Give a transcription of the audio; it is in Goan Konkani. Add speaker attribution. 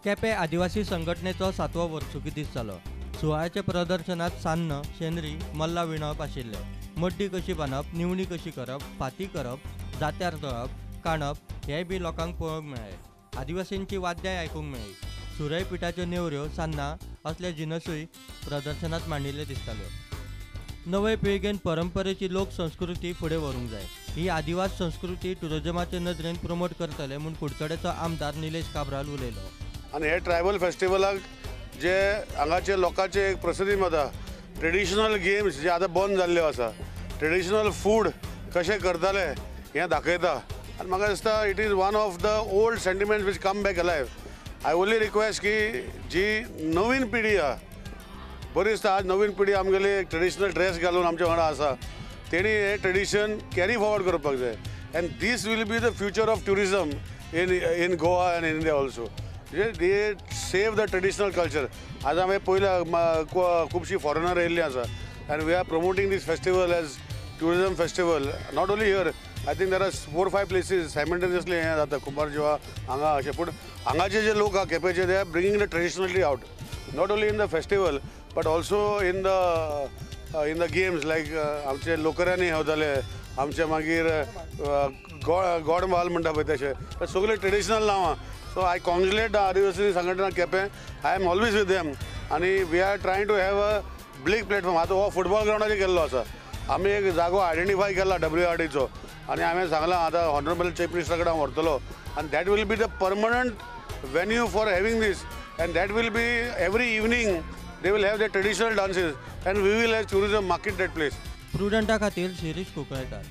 Speaker 1: केपें आदिवासी संघटनेचो 7वो वर्सुकी दीस जालो. सुवाळ्याच्या प्रदर्शनात सान्न, शेंद्री, मल्ला विणप आशिल्ले. मड्डी कशी बांदप, निवणी कशी करप, फाती करप, जात्यार दळप, काणप हेय बी लोकांक पळोवंक मेळ्ळें. आदिवासींची वाद्यांय आयकूंक मेळ्ळी. सुरय पिठाच्यो नेवऱ्यो, सान्नां असले जिनसूय प्रदर्शनात मांडिल्ले दिसताल्यो. नवे पिळगेन परंपरेची लोक संस्कृती फुडें व्हरूंक जाय. ही आदिवास संस्कृती टुरिजमाचे नदरेन प्रमोट करतले म्हूण कुडचड्याचो आमदार निलेश काब्राल उलयलो.
Speaker 2: आनी हे ट्रायबल फेस्टिवलाक जे हांगाचे लोकांचे एक प्रसिद्धी मेळटा, ट्रेडिशनल गेम्स जे आतां बंद जाल्ल्यो आसा, ट्रेडिशनल फूड कशें करताले हें दाखयता. आनी म्हाका दिसता it is one of the old sentiments which come back alive. I only request की जी नवीन पिढी आहा, बरी दिसता आज नवीन पिढी आमगेली एक ट्रेडिशनल ड्रेस घालून आमच्या वांगडा आसा, तेणी हें ट्रेडिशन कॅरी फॉरवर्ड करपाक जाय. And this will be the future of tourism in Goa and India also. They save the traditional culture. आज आमी पयल्या खुबशीं फॉरेनर येयल्लीं आसा and we are promoting this festival as tourism festival. Not only here, I think there are 4-5 places simultaneously हें जाता, कुंभारजुवा हांगा अशें. पूण हांगाचे जे लोक आहा केपेंचे, they are bringing the traditionally out, not only in the festival but also in the games. Like आमचे लोकऱ्यांनी वताले, आमचे मागीर गोड म्हाल म्हणटा पळय तशें सगळे ट्रेडिशनल नांवां. सो I congratulate the आदिवासी संघटना Quepem. I am always with them आनी we are trying to have a big platform. आतां हो फुटबॉल ग्रावंडाचेर केल्लो आसा, आमी एक जागो आयडेंटिफाय केला WRDचो आनी हांवें सांगलां आतां ऑनरेबल चीफ मिनिस्टरा कडेन हांव व्हरतलो आनी that will be the permanent venue for having this and that will be every evening they will have the traditional dances and we will have tourism market that place.
Speaker 1: प्रुडंटा खातीर शिरीष कुंकळेकार.